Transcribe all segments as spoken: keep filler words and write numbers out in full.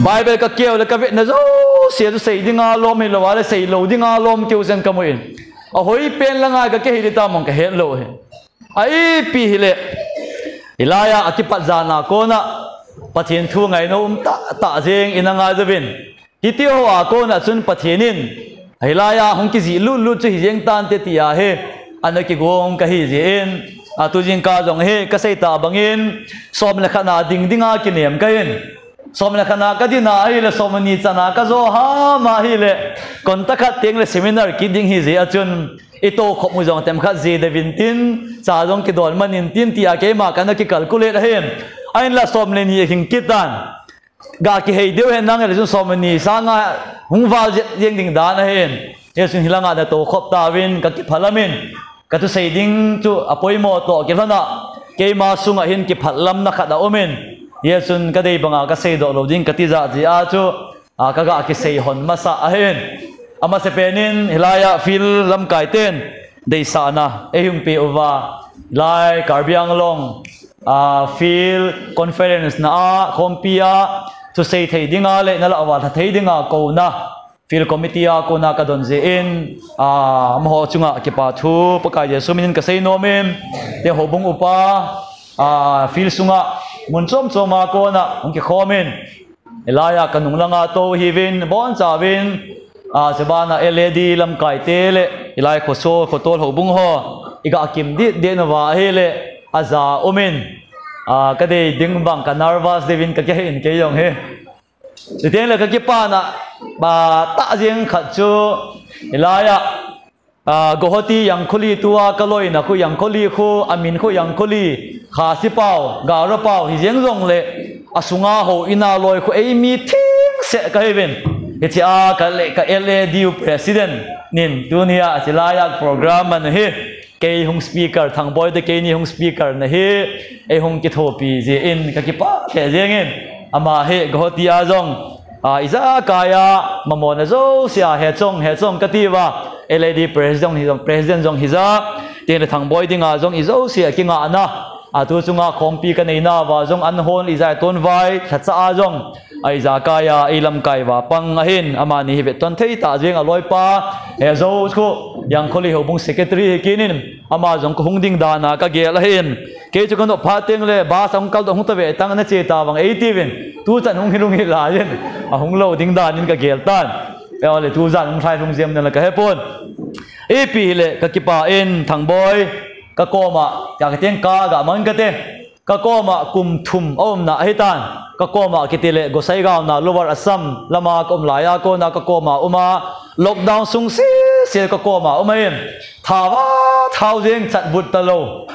Bible kakeu le kavetna jouse chu sei dinga lom hilou a le sei lou dinga lom keu jen kamu in. Ahoi pen langa kakihei ding tam mong kahet lou hi. Ahi ipi hile. Hilai a akipat jana kona Pathen thu ngaina um tahtah jeng ina ngai jouvin. Hitiho a kona chun Pathen in hilai a hung kijih lutlut chu hijeng tante tia hi ana kigong kahi jeh in. Atu jingkah jong hi kasei tah bangin som le khat na ding dinga kinem kahin. Som le khat na kadin ahile som le ni chan a kajo ham ahile. Kon tah khat teng le seminar kit ding hijeh a chun. Itokhop u jong tem khat jeh deh vin tin. Cha jong kidon man in tin tia keima kana kicalculate ahin. Ahinla som le ni ahing kit tan. Ga kihei diu hen nang le chun som le ni sanga hung val jeng ding dan ahin. Hichun hilanga natokhop tauvin kakiphalam in. Kathusei ding chu apoimo toh kilhon a. Keima sunga hin kiphalamna khat aumin. Hichun kadei banga kaseidoh lou ding kati jeh a chu. A, kaga kisei hon masa ahin. Amasapen in hilai a field lamkai ten. Deisahna eihung pe uva. Lai Karbi Anglong. A, field conference na a, khompi a. Thusei thei dinga le nalah uva lha thei dinga kouna. Field committee a kona kadon jeh in, a, amaho chunga kipa thu, Pakai Jesu minin kasei nomin, te houbung upa, a, field sunga, mun chom choma kona, hung kikhomin. Hilai a kanung langa tou hiuvin, bonchauvin, a, chubana L A D lamkai te le, hilai khoso, khotol houbung ho, iga kim dit dit nauva ahile, aja umin, a, kadei ding bang ka nervous deuvin kakihei in kei jong hi. Chuteng le kakipana, ba, tah jeng khat chu, hilai a, a, Guwahati Yangkhuli tua kaloina khu Yangkhuli khu, amin khu Yangkhuli, Khasi pau, Garo pau, hijeng jong le, asunga houin a loi khu eimi thengse kahiuvin. Hichea kale ka L A D U president nin tunia chilai a program ana hi. Kei hung speaker, Thangboi te keini hung speaker nahi, eihung kithopi jeh in kakipah lheh jengin. Ama hi Guwahati a jong, a, ijakai a, mamona jousea, hechong, hechong kati uva, L A D president jong hija, president jong hija, teng le Thangboi dinga jong ijousea kingahna, atu chunga khompi kanei nauva jong anhon ijai tonvai, lhacha a jong, a ijakai a, ilamkai uva pang ahin, amani hi vetton thei tah jeng aloipa, hejou khu, Yangkhuli houbung secretary hi kinin, ama jong kahung ding dan a kagel ahin. Kei chu kanop phat teng le, bus a hung kaldoh hung tave tang nache tavang eitiuvin. Tuchan hung hilung hilai in. Ahung lou ding dan in kagel tan. Eole tujan hung lhai lhung jeng nala kahepon. Ipi hile kakipah in Thangboi. Kakoma, tia kateng kaga mang kate. Kakoma kum thum aumna ahitan. Kakoma kiti le Gosaigao na Lower Assam lama kaum laiya kona kakoma uma lockdown sung sese kakoma uma in. Thavat thau jeng chat but talou.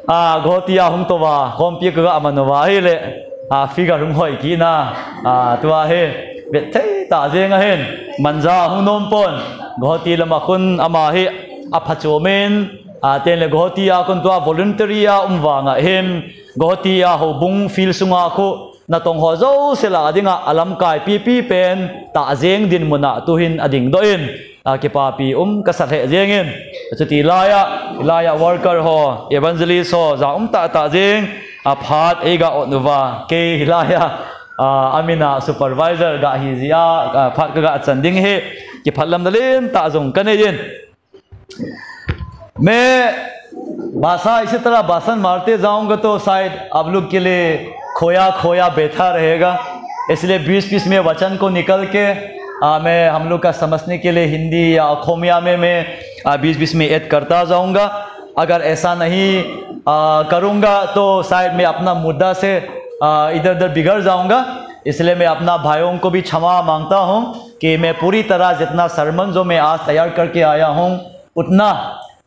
A, Guwahati a hung touva, khompi kaga man uva ahile. A, figure hung hoi kit na. A, tua hi. Vet thei tah jeng ahin. Manja hung nom pon. Guwahati lama khun ama hi. Aphachom in. A, teng le Guwahati a khun tua voluntary a um vanga hin. Guwahati a houbung field sunga khu. Natong ho jouse lah a dinga alamkai pipi pen. Tah jeng dinmuna tuhin adingdoh in. A, kipapi um kasa lheh jengin. Chuti laiya, laiya worker ho, evangelist ho, ja um tahtah jeng, a, phat eiga ot uva, kei laiya, a, amina supervisor ga hi jia, a, phat kaga chan ding hi, kiphalam nalen tah jong kanei in. मैं भाषा इसी तरह भाषण मारते जाऊंगा तो शायद आप लोग के लिए खोया खोया बैठा रहेगा, इसलिए बीच बीच में वचन को निकल के, आ, मैं हम लोग का समझने के लिए हिंदी या अखोमिया में मैं, आ, बीच बीच में ऐड करता जाऊंगा। अगर ऐसा नहीं, आ, करूंगा तो शायद मैं अपना मुद्दा से, आ, इधर उधर बिगड़ जाऊंगा। इसलिए मैं अपना भाइयों को भी क्षमा मांगता हूं कि मैं पूरी तरह जितना सरमन जो मैं आज तैयार करके आया हूं उतना,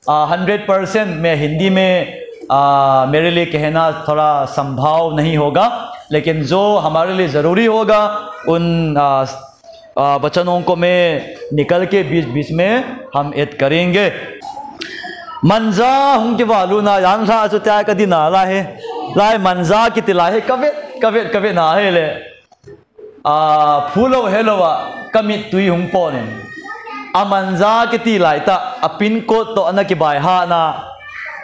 आ, हंड्रेड परसेंट मैं हिंदी में, आ, मेरे लिए कहना थोड़ा संभव नहीं होगा, लेकिन जो हमारे लिए ज़रूरी होगा, उन, आ, आ, वचनों को मैं निकल के बीच बीच में हम ऐड करेंगे। Manja hung kivalut na, janhi chu tia kadin a lai hi. Lai manja kiti lai hi, kavet, kavet, kavet na hile. A, phu lou helou a, kamit tui hung pon in. A manja kiti lai tah, a pin code toh ana kibai hana.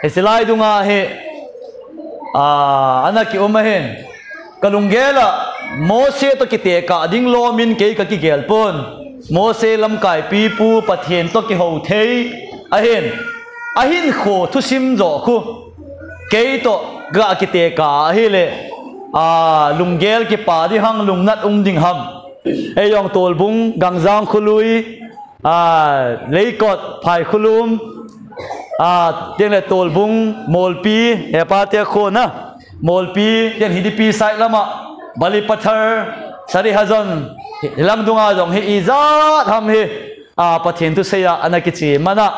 Hiche lai dunga hi, a, ana kium ahin. Kalunggel a, Mose toh kitekah ding lomin kei kakigel pon. Mose lamkaipi pu Pathen toh kihou thei ahin. Ahinkho thusim joh khu kei toh ga kitekah ahile, a, lunggel kipa ding ham, lungnat um ding ham. Eijong Tolbung, Gangjang, Khului, a, Leikot, Phaikhulum, a, tiang le Tolbung, Molpi, hepa te khon a, Molpi, tiang Hidipi side lama, Balipathar, Sarihajan, hilang dunga jong hi ijat ham hi, a, Pathen thusei a ana kiche mana.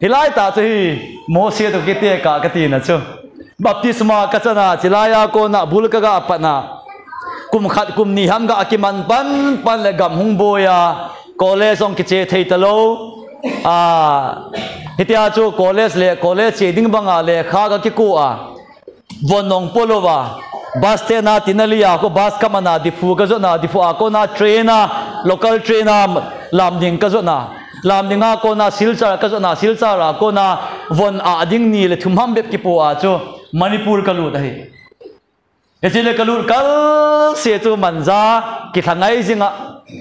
Hilai tah chu hi Mose toh kitekah katina chu. Baptisma kachana, chilai a kona bul kaga patna. Kum khat kum ni ham ga kiman pan pan le gam hung boi a, college jong kiche thei talou. A, hitia chu college le college che ding banga lekha ga kiko a. Von nong polo va. Bus stand a Tinali a ko bus kamana Diphu kajotna, Diphu a kona train a, local train a Lumding kajotna. Lumding a kona Silchar kajotna, Silchar a kona von a ding ni le thum ham bep kipo a chu Manipur kalut ahi. Hiche le kalut kalse chu Manja kilhangai jinga.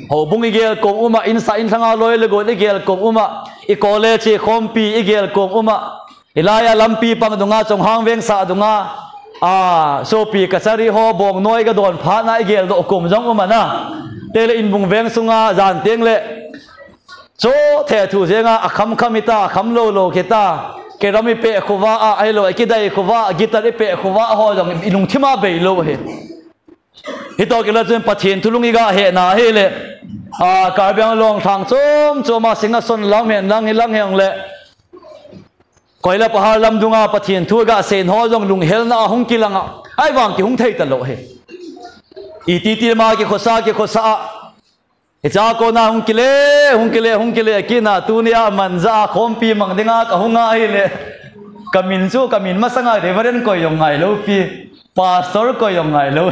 Houbung igel kom uma, insa inlhanga loi le gon igel kom uma. I college khompi igel kom uma. Hilai a lampi pang dunga, Chonghang Vengsah dunga, a, sopi kachari ho, bongnoi kadon phatna igel doh kom jong um ana. Tele Inbung veng sunga, jan teng le. Chothe thu jenga, akham kham hita, akham lou lou hita. Kei ram ipeh khuva a, ahilou, kidei khuva, guitar ipeh khuva, ho jong ilungthim a beilou hi. Hitoh kila chun Pathen thulung iga hena hile. A, Karbi Anglong lhang chom chom a Singason lam hen lang hilang hen le. Koila Pahar lam dunga Pathen thu gasei ho jong lunghelna ahung kilanga. Ahivang kihung thei talou hi. Iti ti ma kikhosa, kikhosa a. Hicha kona hung kile, hung kile, hung kile, kina tunia Manja a khompi mang dinga kahung ahile. Kamin chu, kamin masanga Reverend koi jong ngailou pi. Pastor koi jong ngailou.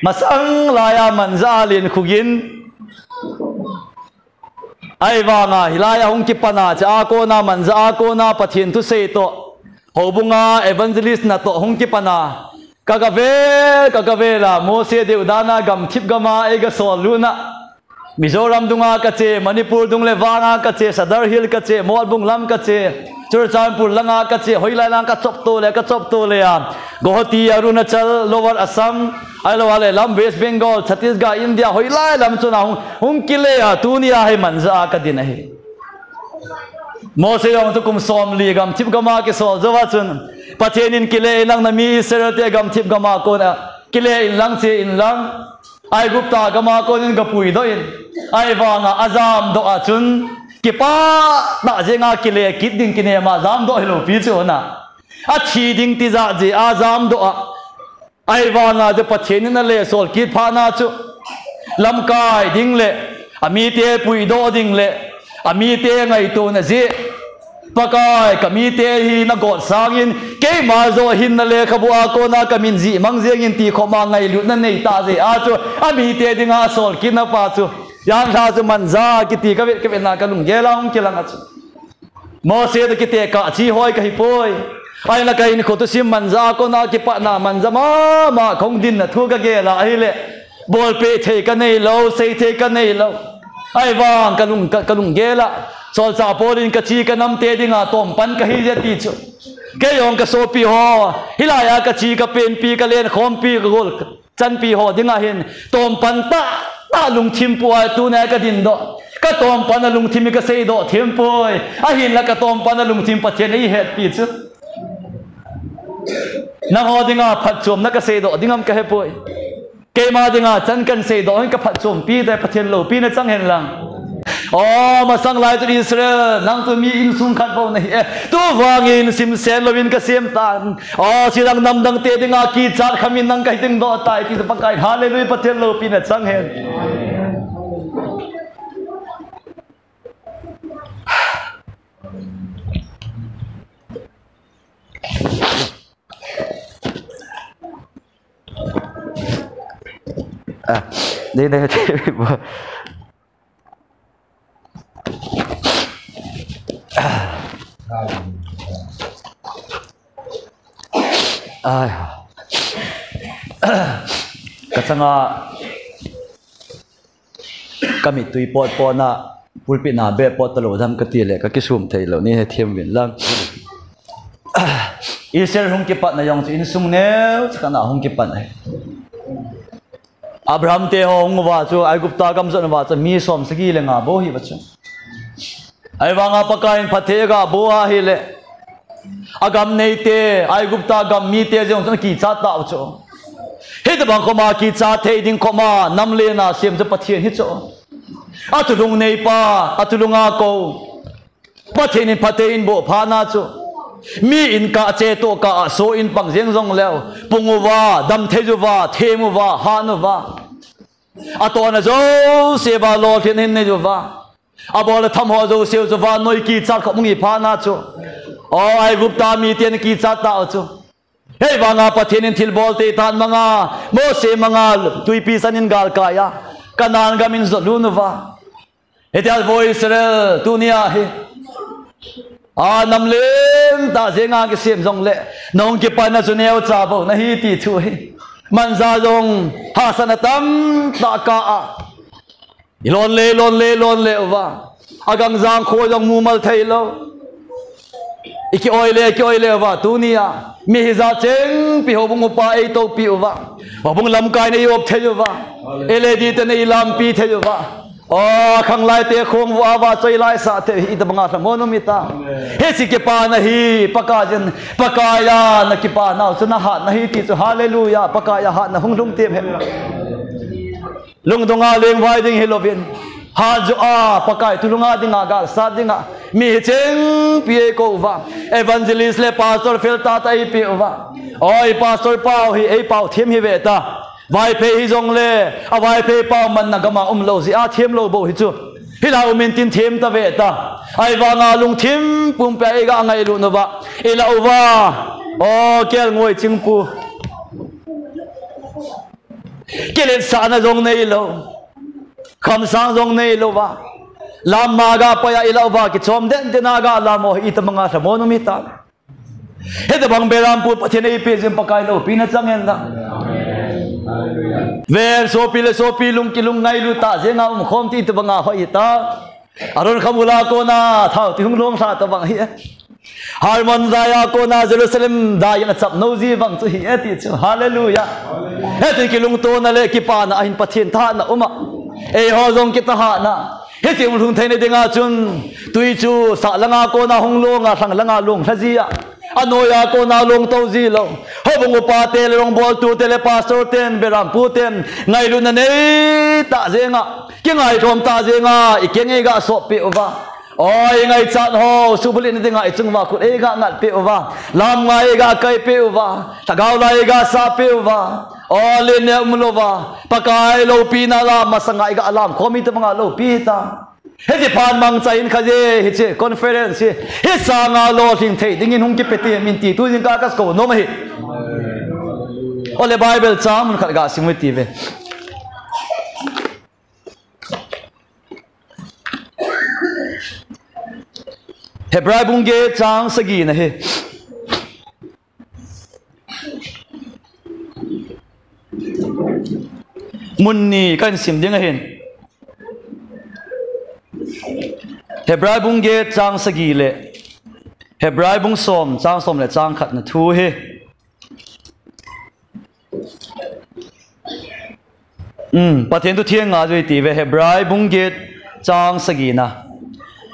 Masang laia Manja a Lenkhogin. Ahivanga, hilai ahung kipana, cha a kona, Manja a kona, Pathen thusei toh. Houbunga, evangelist natoh, hung kipana. Ka, kavel, ka, kavel a, Mose deudana, gamthip gama, eiga sol luna. Mizoram dunga kache, Manipur dung le vanga kache, Sadar Hill kache, Motbung lam kache, Churachandpur langa kache, hoilai lang kachop to le, kachop to le a. Guwahati, Arunachal, Lower Assam, ahilou le lam West Bengal, Chhattisgarh, India, hoilai lam chun a hung, hung kile a, tunia hi Manja a kadin ahi. Mose jong chu kum somli gamthip gama kisol jouva chun, Pathen in kile inlang nami Israel te gamthip gama kona, kile inlang che inlang. Aigupta gama konin gapuidoh in, ahivanga ajamdoh a chun, kipah tah jenga kile kit ding kinema jamdoh hilou pi chu na. Athi ding tijat jeh a jamdoh a. Ahivanga chu Pathen in ale sol kit phatna chu. Lamkai ding le, amite puidoh ding le, amite ngaitona jeh. Pakai, kamite hi nagot sangin, keima joh hin nalekhabu a kona kamin jih mang jengin ti khoma ngailutna neita jeh a chu, amite dinga sol kitna pa chu, Janlhah chu Manja kiti kavet, kavetna kalunggel a hung kilang a chu. Mose toh kitekah chi hoi kahipoi. Ahinla kahinkho thusim Manja a kona kipatna Manja mama kahung dinna thu kagel a ahile. Bolpeh thei kaneilou, seithei kaneilou. Ahivang kalung, ka, kalunggel a. Solchah Paul in kachi kanamte dinga tompan kahi je ti chu. Kei jong kasopi ho. Hilai a kachi kapenpi kalenkhompi kagol chanpi ho dinga hin. Tompan tah, tah lungthim pua tunia kadindoh. Katompan a lungthim hi kaseidoh thempoi. Ahinla katompan a lungthim Pathen eihetpi chu. Nangho dinga phatchomna kaseidoh ding ham kahepoi. Keima dinga chan kahin seidoh hin kaphatchompi tai Pathen loupina chang hen lang. O, masang lai chu Israel, nang chu mi insung khat bou nahi e. Tuvangin simsen louvin kasem tan. O, sidang namdang te dinga kichat khamin nang kahin dingdoh tai ti chu Pakai. Hallelujah, Pathen loupina chang hen. Ah, ni ne te bo. Ai. Ka changa ka mittui potpot na, pulpit na be pot talou dam ka ti le, ka kisum thei lou ni he thiam vin lang. Israel hung kipat na jong chu insung neo chu kana hung kipat na hi. Abraham te ho hung uva chu, Aigupta gam jot uva chu, mi som sagi le nga bou hi uva chu. Ahivanga Pakaiyin phatthei aga bol a hile, agam neite, Aigupta gam mite jong chu ana kichat tau chu. Hitobang khoma kichat thei ding khoma, nam le na sem chu Pathen hi chu. Atulung neipa, atulunga kou. Pathen in phatthei eiboh phat na chu. Mi in kah che toh kah a so in pang jeng jong leu. Pung uva, dam thei uva, them uva, han uva. Atohna jouse uva lolhin ahin nei uva. Abol a tham ho jouse uva vannoi kichat khop hung hi phat na chu. O, Aigupta mite ana kichat tau chu. Hei vanga Pathen in thilbol te tan manga, Mose manga, tuipi san in galkai a, Canaan gam in jot lut uva. Hitia vo Israel, tunia hi. A nam lentah jenga kisem jong le, nahung kipat na chu neocha bou nahi ti thu hi. Manja jong, hahsatna tamtah kah a. I lon le, lon le, lon le uva. Agang jang kho jong mumal thei lou. I ki-oi le, ki-oi le uva, tunia. Mi hijat chengpi houbung upa eitoupi uva. Houbung lamkai nei op thei uva. L E D te nei lampi thei uva. O, khanglai te khong uva, choi lai sa te, itobanga lhamon um ita. Hiche kipana hi, Pakaiyin, Pakaiya na kipa nau chu nahat nahi ti chu, hallelujah, Pakaiya hatna hung lhung tem hen. Lungdonga lengvai ding hilouvin, hatjo a, Pakai thulhunga dinga, galsat dinga, mi hi chengpi eikou uva, evangelist le pastor fel tah tah eipeh uva. Oi, pastor pau hi, eipau them hi ve ta. Vaiphei hi jong le, a Vaiphei pau manna gama umlou jeh a them lou bou hi chu. Hilai um intin them ta ve ta. Ahivanga lungthim pumpia eiga ngailut uva. Ilah uva. O, kelngoi chingpu. Kiletsahna jong neilou. Khamsang jong neilou va. Lam ma ga pai a ilah uva, kichom den den a ga lam o, itobanga lhamon um ita. Hitobang berampu Pathen eipeh jeh in Pakai loupina chang hen lang. Ven sopi le sopi lung kilung ngailut tah jenga umkhom ti itobanga hoi ita. Aron kham ula kona thao ti hung long lha tobang hi. Harmon jaya kona Jerusalem dai in achap nou ji vang chu hi e ti chu. Hallelujah. Hiti kilungtona le kipana ahin Pathen thahatna um a. Eiho jong kithahatna. Hiti umlhung theina dinga chun tui chu sah langa kona hung long a, lhang langa long lha ji a. Anoiya kona long tou ji lou. Houbung upa te le rongboltu te le pastor ten, berampu ten, ngailutna nei tah jenga, kingailhom tah jenga, ikeng eiga sop peh uva. Oi, ngaichat ho, subulhit na dinga ichung uva khut eiga ngat peh uva. Lam nga eiga kai peh uva. Lhagao la eiga sa peh uva. O, len ne umlou va. Pakai loupina la masanga eiga lam khom itobanga loupi ta. Hiti phat mangcha in khaje, hiche conference hi, hi sanga lolhing thei dingin hung kipe ti min ti tu jingkah ka kou nom ahi. Ole Bible chang mun khat ga sim u hite ve. Hebrai bung get chang sagi na hi. Mun ni kahin sim ding ahin. Hebrai bung get chang sagi le Hebrai bung som chang som le chang khat na thu hi. Um, Pathen thu theng nga jui ti ve Hebrai bung get chang sagi na.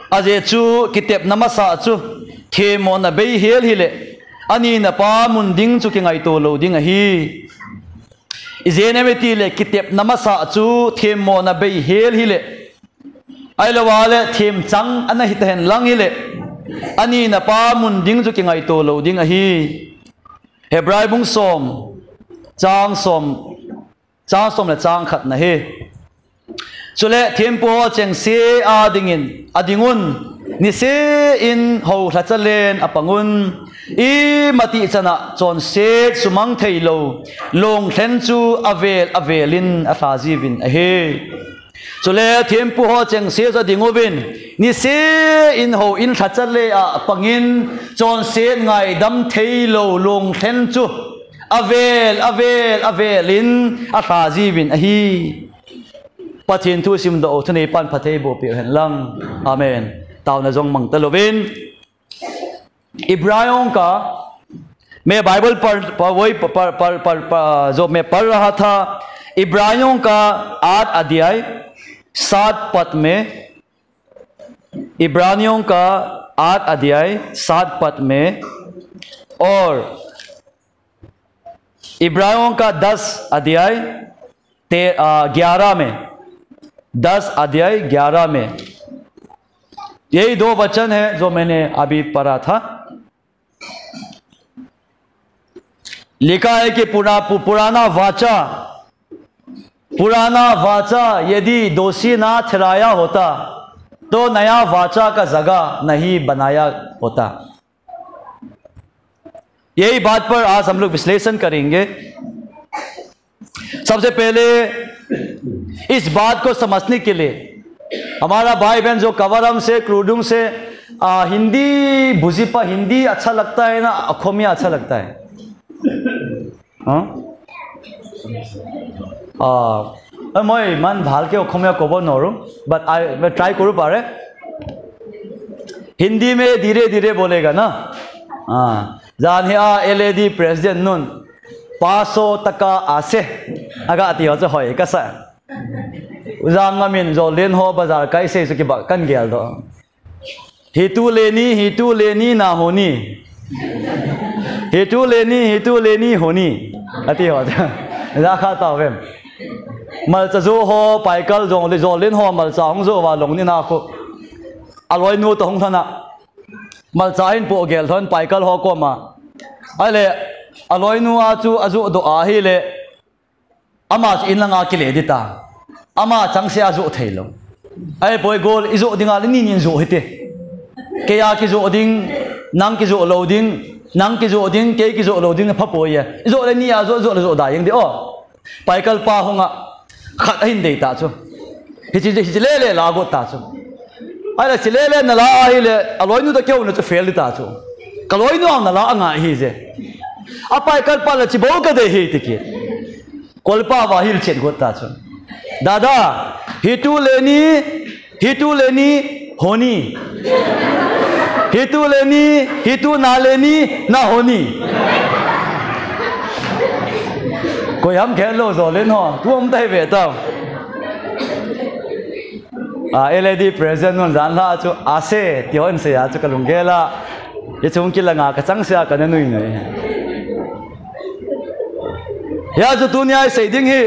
Ajeh chu kitepna masa chu themmona beihel hile, anina pa mun ding chu kingaito lou ding ahi. Ijeh inem itile kitepna masa chu themmona beihel hile, ahilou le themchang ana hita hen lang hile, anina pa mun ding chu kingaito lou ding ahi. Hebrai bung som, chang som, chang som le chang khat na hi. Chule thempu ho chengse a dingin, adingun, niseh in hou lhacha len apangun, imatih chana chonset sumang theilou, longlhen chu avel avelin alha jiuvin ahi. Chule thempu ho chengse chu adinguvin, niseh in hou in lhacha le a pangin, chonset ngaidam theilou, longlhen chu Avel, avel, avel in, alha jiuvin ahi. Pathen thu simdoh u, thuneipan phatthei boh peh u hen lang. Amen. Taona jong mang talouvin. इब्रानियों का, मैं बाइबल पढ़, पढ़, वही प-, पढ़, पढ़, पढ़, पढ़, जो मैं पढ़ रहा था, इब्रानियों का आठ अध्याय सात पद में, इब्रानियों का आठ अध्याय सात पद में, और इब्रानियों का दस अध्याय ते-, आ, ग्यारह में, दस अध्याय ग्यारह में, यही दो वचन है जो मैंने अभी पढ़ा था। लिखा है कि पुरा-, पु-, पुराना वाचा, पुराना वाचा यदि दोषी ना ठहराया होता, तो नया वाचा का जगह नहीं बनाया होता। यही बात पर आज हम लोग विश्लेषण करेंगे। सबसे पहले इस बात को समझने के लिए हमारा भाई बहन जो कवरम से, क्रूडुंग से, आ, हिंदी, बुझिपा हिंदी अच्छा लगता है ना, अखोमिया अच्छा लगता है? हाँ? आ, अ, মই ইমান ভালকে অসমীয়া ক'ব নোৱাৰোঁ, but I, মই try কৰিব পাৰে। हिंदी में धीरे धीरे बोलेगा ना। हाँ, jan hi a L A D president nun, "Paso taka ase," aga ti ho chu hoi kasa. Ujang amin jo len ho bazar kai sei su ki ba kan gel do. Hitu leni, hitu leni na honi. Hitu leni, hitu leni honi. Ati ho. Ja kha ta vem. Malcha jo ho, paikal jong le, jo len ho, malcha hong jo va long ni na khu. Aloi nu to hong thana. Malcha hin po gel thon paikal ho koma. Ai le, aloi nu a chu a jo do a hi le. Ama chu in langa kile di ta. Ama chang se a jo thei lo. Ai poi gol i jo dinga le ni nin jo hite. Kei a ki jo ding, nang ki jo lo ding, nang ki jo ding, kei ki jo lo ding, pha poi e. I jo le ni a jo, jo le jo da yeng di o. Paikal pa hong a khat a hin dei ta chu. Hichi, hichi le le la go ta chu. Ai la chi le le na la a hi le, aloi nu ta keu na chu fail di ta chu. Ka loi nu ang na la a nga hi je. A paikal pa la chi bo ka de hi ti ki. Kolpa va hil chet got ta chu. Dada, hitu leni, hitu leni, honi. Hitu leni, hitu na leni, na honi. Koi ham khel lo jo len ho, tu om tai ve ta. A, L A D president nun jan la chu, ase, ti hon se a chu ka lunggel a. Hichung kilanga ka chang se a ka na nui nui. Hia chu tunia i sei ding hi,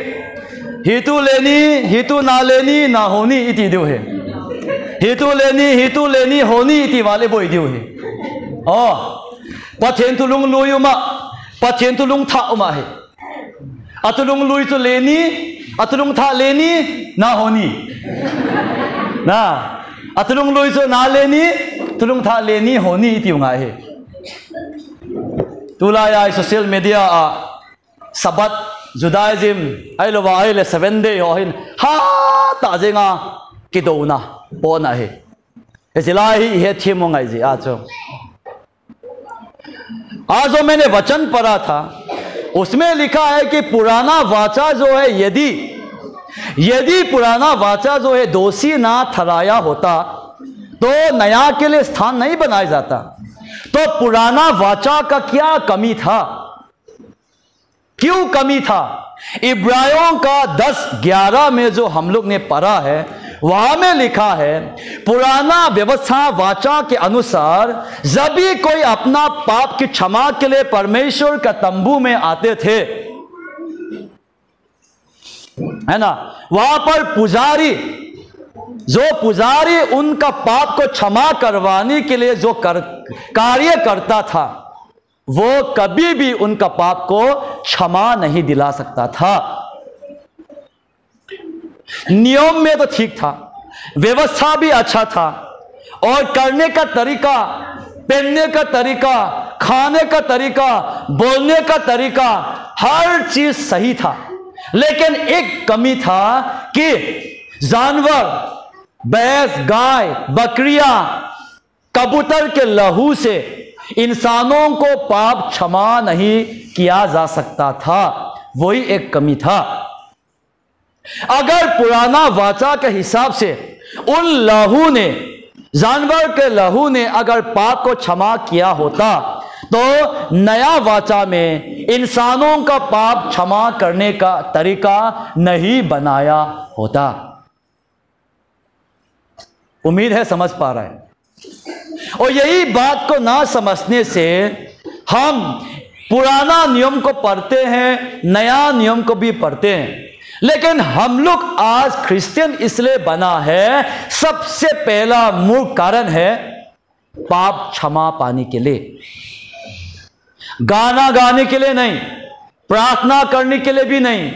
hitu leni, hitu na leni, na honi i ti diu hi. Hitu leni, hitu leni, honi i ti vale boi diu hi. O, Pathen thu lunglui uma, Pathen thu lungthah uma hi. A thu lunglui chu leni, a thu lungthah leni, na honi. Na, a thu lunglui chu na leni, thu lungthah leni, honi i tiu ngai hi. Tulai a i social media a Sabbath, Judaism, ai lo va ai le seven day ho hin, ha ta jenga kidouna, pona hi. Hichi lai hi i het thim u ngai ji a chu. आज जो मैंने वचन पढ़ा था, उसमें लिखा है कि पुराना वाचा जो है, यदि, यदि पुराना वाचा जो है, दोषी ना ठहराया होता, तो नया के लिए स्थान नहीं बनाया जाता। तो पुराना वाचा का क्या कमी था? क्यों कमी था? इब्रानियों का दस ग्यारह में जो हम लोग ने पढ़ा है, वहां में लिखा है, पुराना व्यवस्था वाचा के अनुसार जब भी कोई अपना पाप की क्षमा के लिए परमेश्वर का तंबू में आते थे, है ना, वहां पर पुजारी, जो पुजारी उनका पाप को क्षमा करवाने के लिए जो कर, कार्य करता था, वो कभी भी उनका पाप को क्षमा नहीं दिला सकता था। नियम में तो ठीक था, व्यवस्था भी अच्छा था, और करने का तरीका, पहनने का तरीका, खाने का तरीका, बोलने का तरीका, हर चीज सही था। लेकिन एक कमी था कि जानवर, भैंस, गाय, बकरियां, कबूतर के लहू से इंसानों को पाप क्षमा नहीं किया जा सकता था। वही एक कमी था। अगर पुराना वाचा के हिसाब से उन लहू ने, जानवर के लहू ने अगर पाप को क्षमा किया होता, तो नया वाचा में इंसानों का पाप क्षमा करने का तरीका नहीं बनाया होता। उम्मीद है समझ पा रहे हैं। और यही बात को ना समझने से हम पुराना नियम को पढ़ते हैं, नया नियम को भी पढ़ते हैं। लेकिन हम लोग आज क्रिश्चियन इसलिए बना है, सबसे पहला मूल कारण है पाप क्षमा पाने के लिए। गाना गाने के लिए नहीं, प्रार्थना करने के लिए भी नहीं,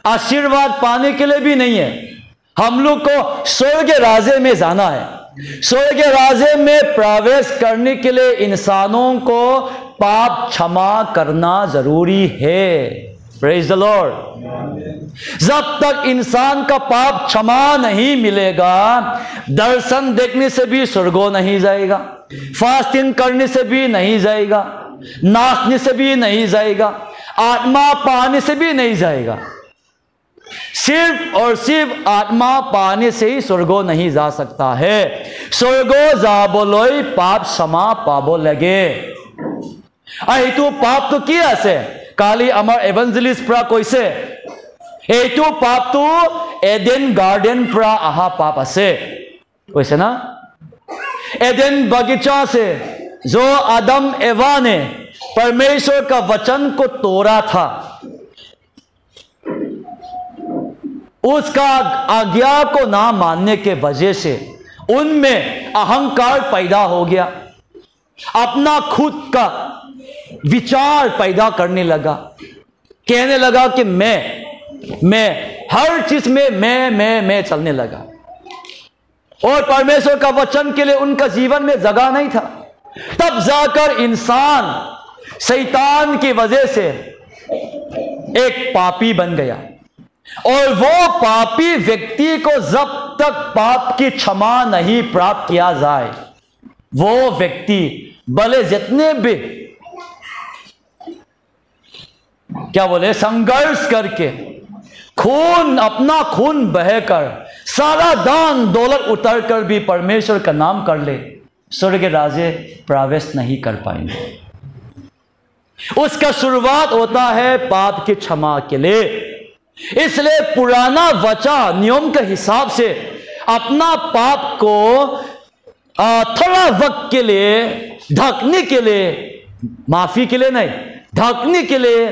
आशीर्वाद पाने के लिए भी नहीं है। हम लोग को स्वर्ग राज्य में जाना है। स्वर्ग राज्य में प्रवेश करने के लिए इंसानों को पाप क्षमा करना जरूरी है। Praise the Lord। जब तक इंसान का पाप क्षमा नहीं मिलेगा, दर्शन देखने से भी स्वर्गो नहीं जाएगा, फास्टिंग करने से भी नहीं जाएगा, नाचने से भी नहीं जाएगा, आत्मा पाने से भी नहीं जाएगा। सिर्फ और सिर्फ आत्मा पाने से ही स्वर्गो नहीं जा सकता है। स्वर्गो जाबोलोई पाप क्षमा पाबो लगे। Ahitu pap tu ki ase? Kali amar evangelist pra koise, eitu pap tu Eden Garden pra aha pap ase. Koise na? Eden बगीचा से जो आदम एवा ने परमेश्वर का वचन को तोड़ा था, उसका आज्ञा को ना मानने के वजह से उनमें अहंकार पैदा हो गया। अपना खुद का विचार पैदा करने लगा, कहने लगा कि मैं, मैं, हर चीज में मैं, मैं, मैं चलने लगा। और परमेश्वर का वचन के लिए उनका जीवन में जगह नहीं था। तब जाकर इंसान शैतान की वजह से एक पापी बन गया। और वो पापी व्यक्ति को जब तक पाप की क्षमा नहीं प्राप्त किया जाए, वो व्यक्ति भले जितने भी, क्या बोले, संघर्ष करके, खून, अपना खून बहकर, सारा दान दौलत उतर कर भी परमेश्वर का नाम कर ले, स्वर्ग राज्य प्रवेश नहीं कर पाएंगे। उसका शुरुआत होता है पाप की क्षमा के लिए। इसलिए पुराना वाचा नियम के हिसाब से अपना पाप को, आ, थोड़ा वक्त के लिए ढकने के लिए, माफी के लिए नहीं, ढकने के लिए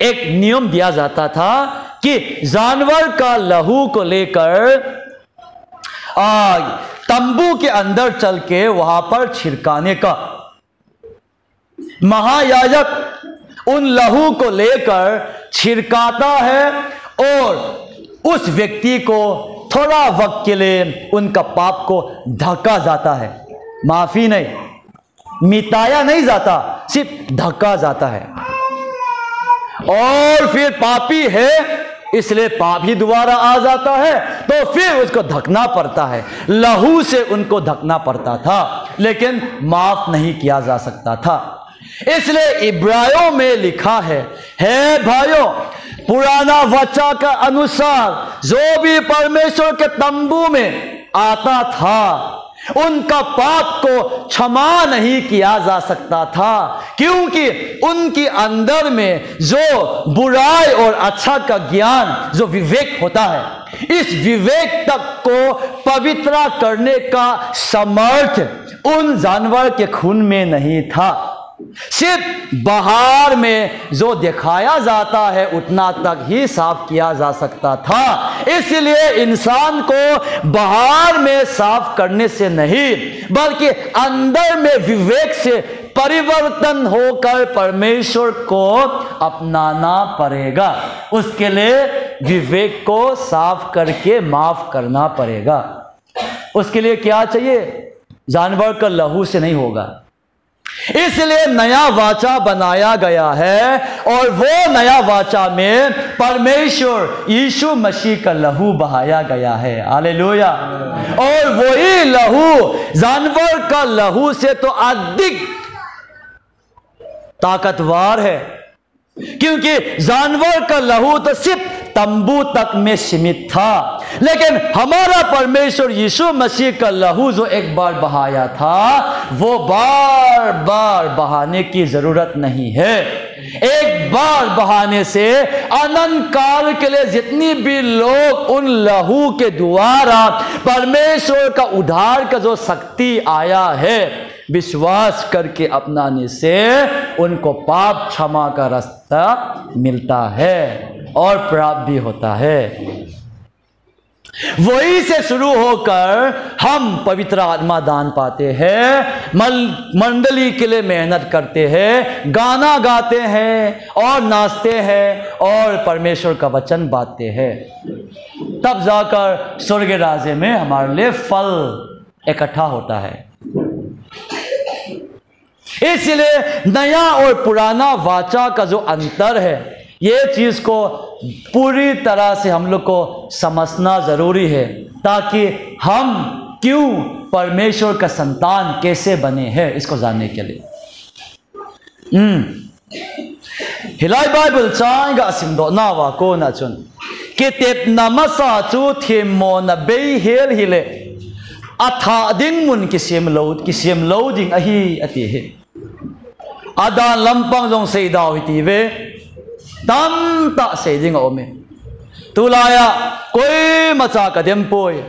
एक नियम दिया जाता था कि जानवर का लहू को लेकर, आ, तंबू के अंदर चल के वहां पर छिड़काने का। महायाजक उन लहू को लेकर छिड़काता है और उस व्यक्ति को थोड़ा वक्त के लिए उनका पाप को ढका जाता है। माफी नहीं, मिटाया नहीं जाता, सिर्फ ढका जाता है। और फिर पापी है, इसलिए पाप ही दोबारा आ जाता है, तो फिर उसको ढकना पड़ता है। लहू से उनको ढकना पड़ता था, लेकिन माफ नहीं किया जा सकता था। इसलिए इब्राहियों में लिखा है, हे भाइयों, पुराना वाचा का अनुसार जो भी परमेश्वर के तंबू में आता था, उनका पाप को क्षमा नहीं किया जा सकता था, क्योंकि उनके अंदर में जो बुराई और अच्छा का ज्ञान, जो विवेक होता है, इस विवेक तक को पवित्र करने का सामर्थ्य उन जानवर के खून में नहीं था। सिर्फ बाहर में जो दिखाया जाता है, उतना तक ही साफ किया जा सकता था। इसलिए इंसान को बाहर में साफ करने से नहीं, बल्कि अंदर में विवेक से परिवर्तन होकर परमेश्वर को अपनाना पड़ेगा। उसके लिए विवेक को साफ करके माफ करना पड़ेगा। उसके लिए क्या चाहिए? जानवर का लहू से नहीं होगा। इसलिए नया वाचा बनाया गया है और वो नया वाचा में परमेश्वर यीशु मसीह का लहू बहाया गया है। हालेलुया। और वही लहू, जानवर का लहू से तो अधिक ताकतवर है, क्योंकि जानवर का लहू तो सिर्फ तंबू तक में सीमित था, लेकिन हमारा परमेश्वर यीशु मसीह का लहू जो एक बार बहाया था, वो बार बार बहाने की जरूरत नहीं है। एक बार बहाने से अनंत काल के लिए जितनी भी लोग उन लहू के द्वारा परमेश्वर का उद्धार का जो शक्ति आया है, विश्वास करके अपनाने से उनको पाप क्षमा का रास्ता मिलता है और प्राप्त भी होता है। वही से शुरू होकर हम पवित्र आत्मा दान पाते हैं, मल-, मंडली के लिए मेहनत करते हैं, गाना गाते हैं और नाचते हैं और परमेश्वर का वचन बांटते हैं। तब जाकर स्वर्ग राज्य में हमारे लिए फल इकट्ठा होता है। इसलिए नया और पुराना वाचा का जो अंतर है, ये चीज को पूरी तरह से हम लोग को समझना जरूरी है, ताकि हम क्यों परमेश्वर का संतान कैसे बने हैं, इसको जानने के लिए। Hmm. Hilai Bible chang ga simdoh nauva kona chun, kitepna masa chu themmona beihel hile, athah ding mun kisem lou, kisem lou ding ahi, ati hi. Adan lampang jong seidau hite ve. Tamtah sei ding aume. Tulaiya koimacha kadem poi.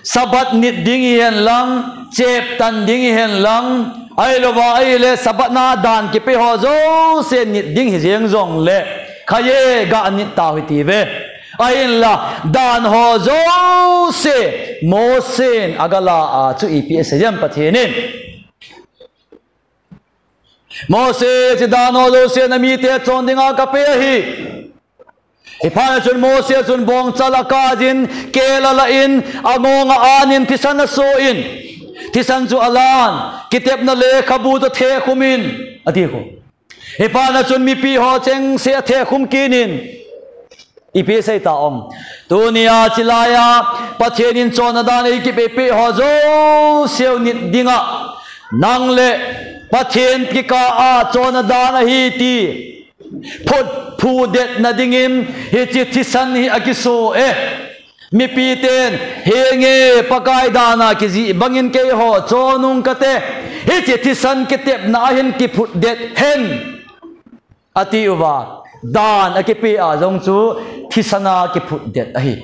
Sabbath nit ding hihen lang, cheptan ding hihen lang, ahilouva ahile Sabbath na dan kipe ho jouse nit ding hijeng jongle, khaye ga nit tau hite ve. Ahinla dan ho jouse Mosen agala a chu ipi asei em Pathen in. Mose, hiche dan ho jouse namite chon dinga kape ahi. Hiphat chun Mose chun bongchal akaijin, kel alan, angong a-anin, thisan asohin, thisan chu alan, kitepna lekhabu chu athekhumin, ati khu. Hiphat chun mipi ho chengse athekhumin, ipi asei tam, tunia chilaiya Pathen in chonna dan eikipeh peh ho jouse nit dinga, nang le Pathen kikah a chonna dan ahi ti phut, phutdetna dingin hiche thisan hi akiso e. Mipiten, henge, Pakai dan a kijih bangin keiho chon ung kate, hiche thisan kitepna a hin kiphutdet hen, ati uva, dan akipeh a jong chu thisan a kiphutdet ahi.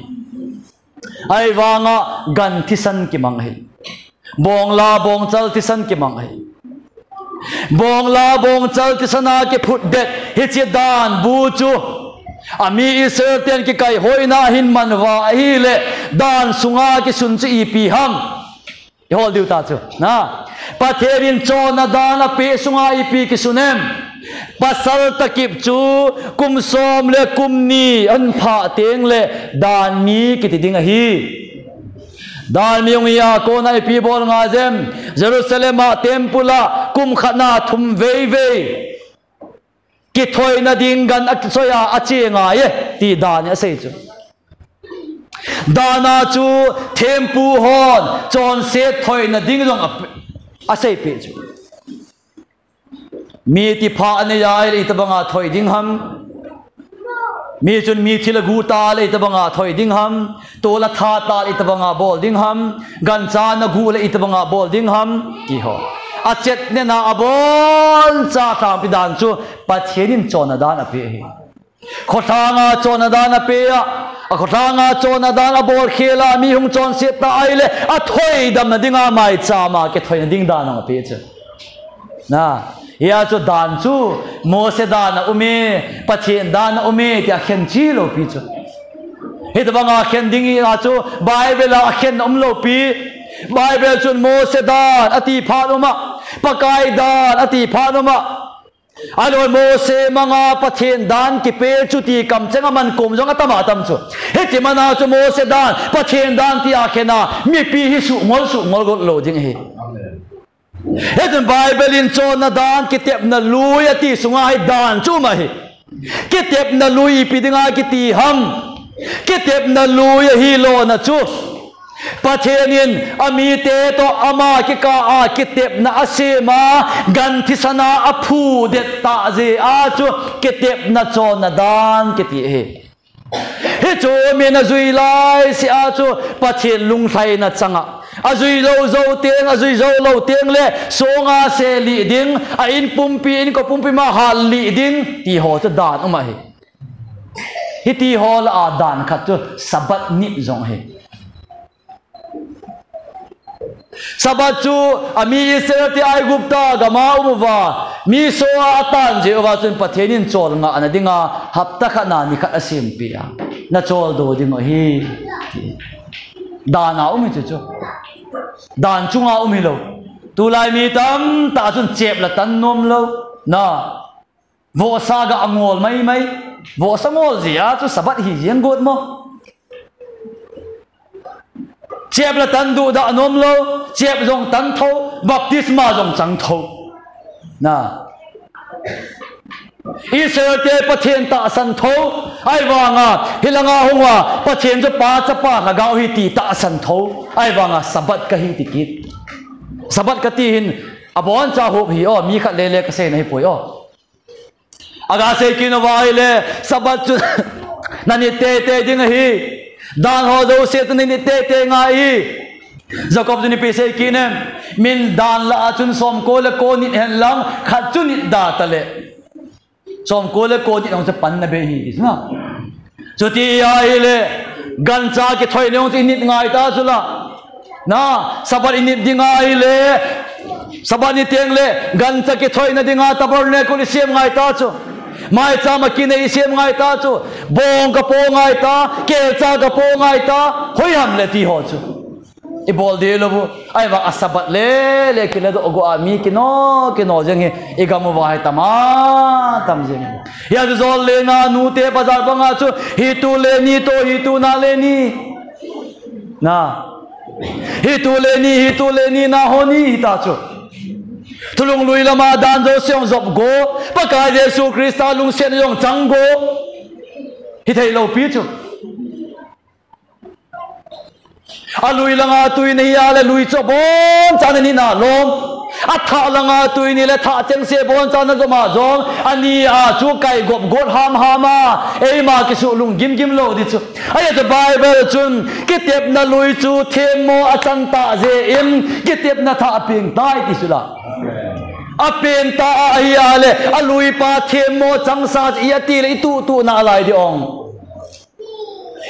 Ahivanga gan thisan kimang ahi. Bongla bongchal thisan kimang ahi. Bongla bongchal thisan a kiphutdet hiche dan bu chu, ami Israel ten kikaihoina hin man uva ahile, dan sunga kisun chu ipi ham? Ihol diu ta chu. Na, Pathen in chonna dan apeh sunga ipi kisun em? Pasal takip chu kum som le kum ni ahin phah tengle dan mi kiti ding ahi. Dan mi hung hia kona ipi bol ngai em? Jerusalem a temple a kum khat na thum vei vei kithoina ding gan asoi a ache ngai e, ti dan in asei chu. Dan a chu thempu hon chonset thoina ding jong a, aseipeh chu. Mi thipha anei a ahile itobanga thoi ding ham? Mi chun mi thil agu tale itobanga thoi ding ham? Tol atha tale itobanga bol ding ham? Gancha agu le itobanga bol ding ham? Ti ho. Achetnena aboncha tangpi dan chu Pathen in chonna dan apeh ahi. Khotanga chonna dan apeh a, akhotlanga chonna dan abol khel a mi hung chonset ta ahile, athoidamna dinga maicham a kithoina ding dan hung apeh chu. Na, hia chu dan chu, Mose dan aume, Pathen dan aume, tia khen chi lou pi chu. Hitobanga khen ding a chu, Bible a akhen umlou pi. Bible chun Mose dan ati phat um a, Pakai dan ati phat um a. Ahilou Mose manga Pathen dan kipe chu ti kamcheng aman kom jong atam atam chu. Hiti mana chu Mose dan, Pathen dan tia khen a, mipi hi suhngol suhngol got lou ding ahi. Hichun Bible in chonna dan, kitepna lui ati sunga hi dan chu um ahi. Kitepna lui ipi dinga kiti ham? Kitepna lui ahilona chu Pathen in amite toh ama kikah a kitepna asem a, gan thisan a aphudet tah jeh a chu kitepna chonna dan kiti ahi. Hichu min ajui laisea chu Pathen lunglhaina chang a, ajui jou jou teng, ajui jou lou teng le songa selih ding, a in pumpi, inko pumpi ma hallih ding, ti ho chu dan um ahi. Hiti ho lah a dan khat chu Sabbath nit jong ahi. Sabbath chu ami Israel te Aigupta gam a um uva, mi so a atan jeh uva chun Pathen in cholngahna dinga hapta khat na ni khat asempeh a, nachol doh ding u ahi. Dan a um hi chu chu. Dan chunga um hilou. Tulai mi tamtah chun chep la tan nom lou. Na. Vohsa ga angol maimai. Vohsa ngol jeh a chu Sabbath hi jeng got mo. Chep la tan duhdah nom lou, chep jong tan tho, baptisma jong chang tho. Na. Israel te Pathen tahsan tho, ahivanga, hilanga hung uva, Pathen chu Pa, Chapa, Lhagao hi ti tahsan tho, ahivanga, Sabbath kahi ti kit. Sabbath kati hin, aboncha hop hi o, mi khat lele kasei na hi poi o. Aga sei kit uva ahile, Sabbath chu nanit teitei ding ahi. Dan ho jouse chu nanit teitei ngai ahi. Jacob chun ipi sei kit em? Min dan lah a chun somko le ko nit hen lang, khat chu nit da ta le. Somko le ko nit hong chu panna bei ahi, isna. Chuti ahile, gancha kithoi le hong chu init ngai ta chu la. Na, Sabbath init ding ahile, Sabbath ni teng le, gancha kithoina dinga tabernacle isem ngai ta chu. Maicham a kinei isem ngai ta chu. Bong kapo ngai ta, kelcha kapo ngai ta, hoi ham le ti ho chu. Ibol ding lou bu, ahivang a Sabbath le, le kile doh go a mi kino, kino jeng hi, igam uva hi tam a, tam jeng. Hia chu jol le na, nute bazar banga chu, hitu le ni to, hitu na le ni. Na. Hitu le ni, hitu le ni, na ho ni, hita chu. Thulhunglui lama dan jouse jong jop go, Pakai Jesu Christa lungsetna jong chang go. Hithei lou pi chu. Alui langa tui nahi a le lui chu abonchan nina lom. Athah langa tui ni le thah chengse abonchan najom a jong. Ani a chu kai gop got ham ham a. Eima kisuh lunggim gim lou di chu. Ahia chu Bible chun kitepna lui chu themmo achang tah jeh in kitepna thah apeng tai ti chu la. Apen ta a ahia le alui pa themmo changsa i ati le i tuh tuh nalai di ong.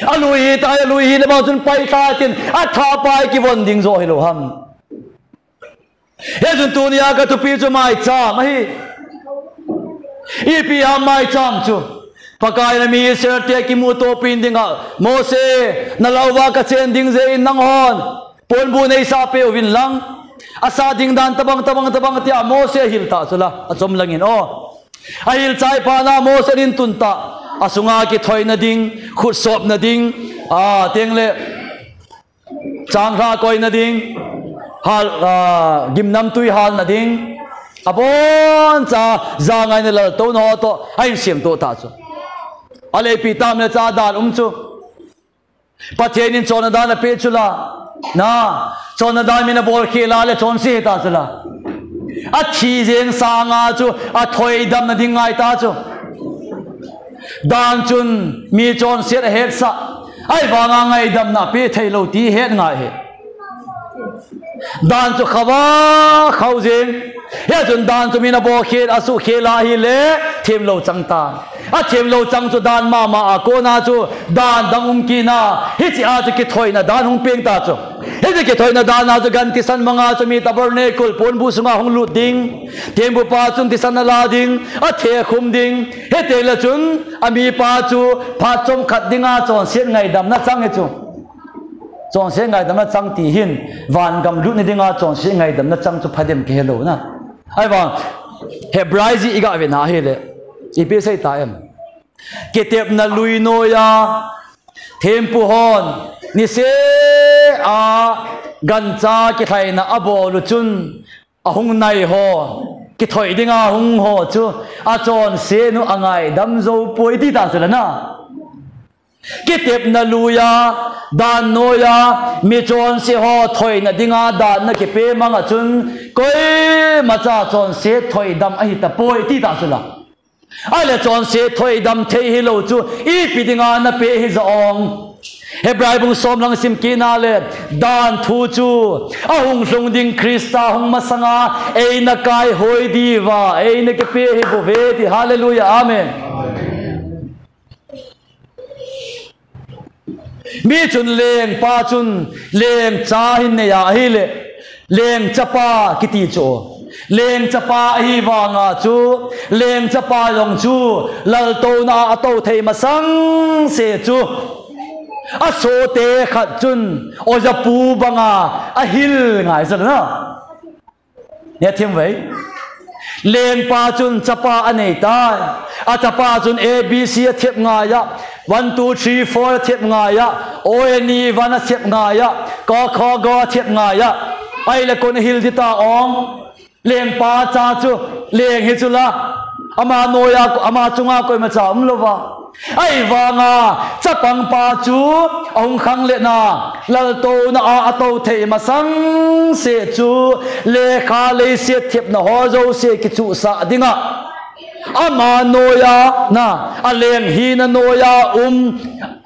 Alui hita, alui hina bang chun pai ta tin, athah pa hi kivon ding jo hilou ham. Hijeh chun tunia kathupi chu maicham ahi. Ipi ham maicham chu. Pakai in ami Israel te kimuto pin dinga, Mose, nalah uva kachen ding jeh in nanghon ponbu neisah peh uvin lang. Asah ding dan tabang, tabang, tabang tia Mose ahil ta chu la, achom langin o. Ahil chai phat na Mose in tun ta, asunga kithoina ding, khutsopna ding, a, teng le, changlhah koina ding, hal, a, gimnamtui halna ding, aboncha, jangaina laltouna ho toh, ahin semto ta chu. Ale ipi tam le cha dan um chu. Pathen in chonna dan apeh chu la. Na, chonna dan min abol khel a le chonse ta chu la. Athi jeng sanga chu athoidamna ding ngai ta chu. Dan chun mi chonset ahetsah. Ahivanga ngaidamna apeh thei lou ti het ngai ahi. Dan chu khava khau jeng. Hia chun dan chu min abol khel, asuh khel ahile, themlou chang ta. Athemlou chang chu dan mama a kona chu dan dang um kit na. Hichea chu kithoina dan hung peng ta chu. Hiche kithoina dan a chu gan thisan manga chu mi tabernacle ponbu sunga hung lut ding. Thembu pa chun thisan ala ding, athe khum ding. Hiteng le chun amipa chu phat chomkhat dinga chonset ngaidamna chang hi chu. Chonset ngaidamna chang ti hin, vangam lutna dinga chonset ngaidamna chang chu phadem kihelou na. Ahivang, Hebrai ji iga vena ahile, ipi asei ta em. Kitepna lui noiya, thempu hon, niseh a gancha kilhaina abol u chun, ahung nai ho, kithoi dinga hung ho chu, achonset u angaidam jou poi ti ta chu la na. Kitepna luiya, dan noiya, mi chonse ho thoina dinga dan na kipe manga chun, koimacha chonse thoidam ahitapoi, ti ta chu la. Ahile chonse thoidam thei hilou chu, ipi dinga na pe hi ja ong. Hebrai bung som lang sim kit na le, dan thu chu, ahung lhung ding Christa hung masanga, eina kaihoi diuva, eina kipe hi bou ve ti, hallelujah, amen. Mi chun lengpa chun lengcha hin nei a ahile, lengchapa kiti chu. Lengchapa ahi vanga chu, lengchapa jong chu, laltouna a atou thei masang se chu. Asote khat chun, ojapu banga ahil ngai sa na. Hethem ve. Lengpa chun chapa anei tai. Achapa chun A B C athep ngai a. One, two, three, four athep ngai a. O, N, E, one athep ngai a. Ko, kho, go athep ngai a. Ahile koin ahil ding ta ong. Lengpa cha chu, leng hi chu la. Ama noiya, ama chunga koimacha umlouva. Ahivanga, chapangpa chu ahung khang le na, laltouna a atou thei masang se chu, lekha leiset thepna ho jouse kichuhsah dinga. Ama noiya, na, aleng hina noiya um,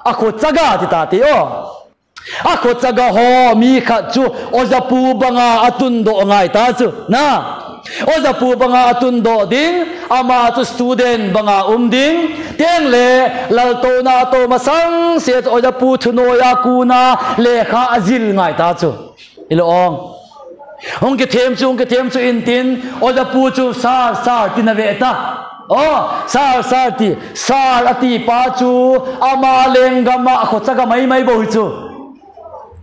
akhochaga ti ta ti o. Akhochaga ho mi khat chu ojapu banga atundoh ngai ta chu. Na. Ojapu banga atundoh ding, ama chu student banga um ding. Tengle laltouna atou masang se chu ojapu thunoiya kuna lekha ajil ngai ta chu. Hilou ong. Hung kithem chu, hung kithem chu intin, ojapu chu sir, sir tina ve ta. O, sir, sir ti, sir ati pa chu, ama lenggam a, akhochaga maimai bou hi chu.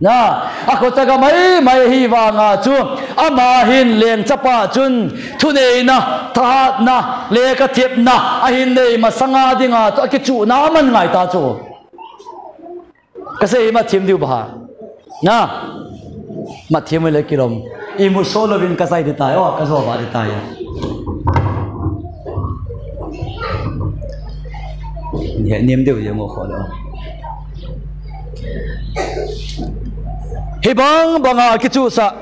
Na, akhochaga maimai hi vanga chu, ama hin lengchapa chun, thuneina, thahatna, lekha thepna, ahin nei masanga dinga chu, akichuhna aman ngai ta chu. Kasei hi mathem diu ba ha. Na. Mathem le kilom. Imu solo vin kasei ding tai. O, kajo ba ding tai. Ni nem diu ye mo kho le. Hibang banga kichuhsah.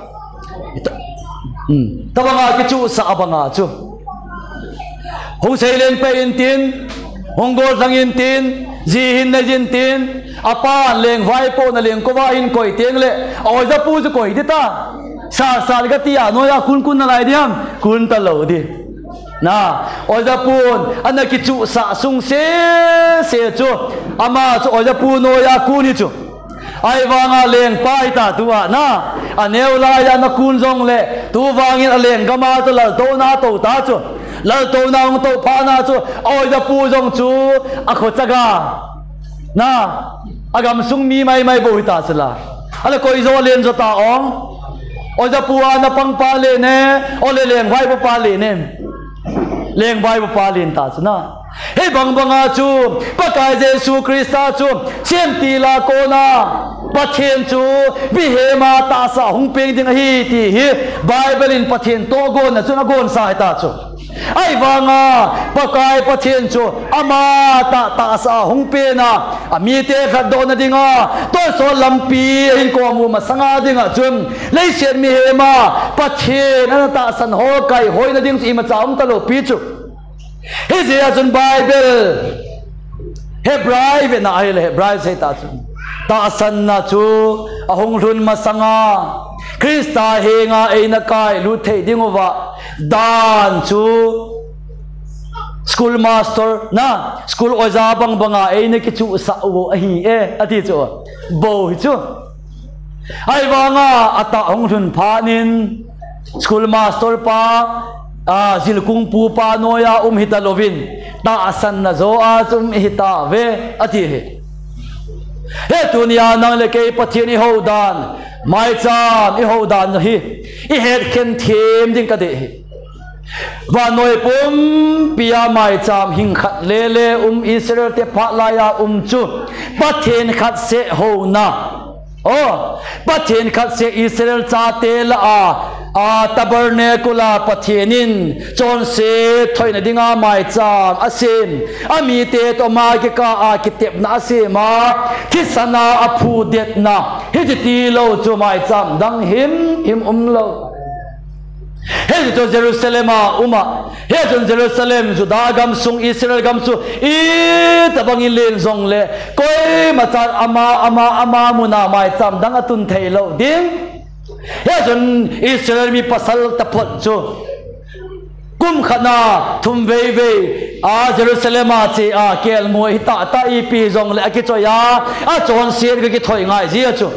Hmm. Tabanga kichuhsah abanga chu. Hung seilen pe intin, hung gollhang intin, ji hin nei intin, apan lengvaipohna lengkova hin koi tengle, a ojapu chu koi ding ta. Sir, sir kati a, noiya kun kun nalai ding ham, kun talou ding. Na, ojapun, ana kichuhsah sung sese chu, ama chu ojapu noiya kun hi chu. Ahivanga lengpa hita tua na. Aneo laiya nakun jongle. Tuvangin alenggam a chu laltouna atou ta chu. Laltouna hung tou phat na chu. Ojapu jong chu. Akhochaga. Na. Agamsung mi maimai bou hita chu la. Ahile koi jo len jo ta ong. Ojapu a napang pa len e. Ole lengvaipo pa len e. Lengvaipo pa len ta chu na. Hibang banga chu, Pakai Jesu Christa chu, semtil a kona, Pathen chu, mihem a tahsa hung peng ding ahi ti hi, Bible in Pathen tohgon a chun agonsa hita chu. Ahivanga, Pakai Pathen chu, ama tah, tahsa hung pen a, amite khatdohna dinga, tolsol lampi ahin kom u masanga dinga chun, leiset mihem a, Pathen ana tahsan ho kaihoina ding chu imacha um talou pi chu. Hijeh a chun Bible, Hebrai vena ahile Hebrai seita chun. Tahsanna chu ahung lhun masanga. Christa henga eina kailut thei dinguva. Dan chu school master na, school oja bang banga eina kichuhsah u ahi e, ati chu. Bou hi chu. Ahivanga atah hung lhun phat in school master pa, a, jilkung pu pa noiya um hita louvin, tahsanna jo a chu um ihita ve, ati hi. He tunia nang le kei Pathen ihou dan, maicham ihou dan hi, ihet khen them ding kadei hi. Vannoi pumpia maicham hing khat lele um Israel te phat laiya um chu Pathen khat seh houna. O, Pathen khat seh Israel chate lah a A tabernacle a Pathen in chonset thoina dinga maicham asem, amite toh ama kikah a kitepna asem a, thisan a aphudetna, hiche tilou chu maicham dang himhim umlou. Hiche chu Jerusalem a um a, hichun Jerusalem, Juda gamsung, Israel gam chu itobang ilen jongle, koimachan ama, ama, ama mun a maicham dang atun theilou ding. Hichun Israel mi pasal taphot chu kum khat na thum veivei a Jerusalem a che a kelngoi hitahtah ipi jongle akichoi a, achonset ga kithoi ngai jia chu.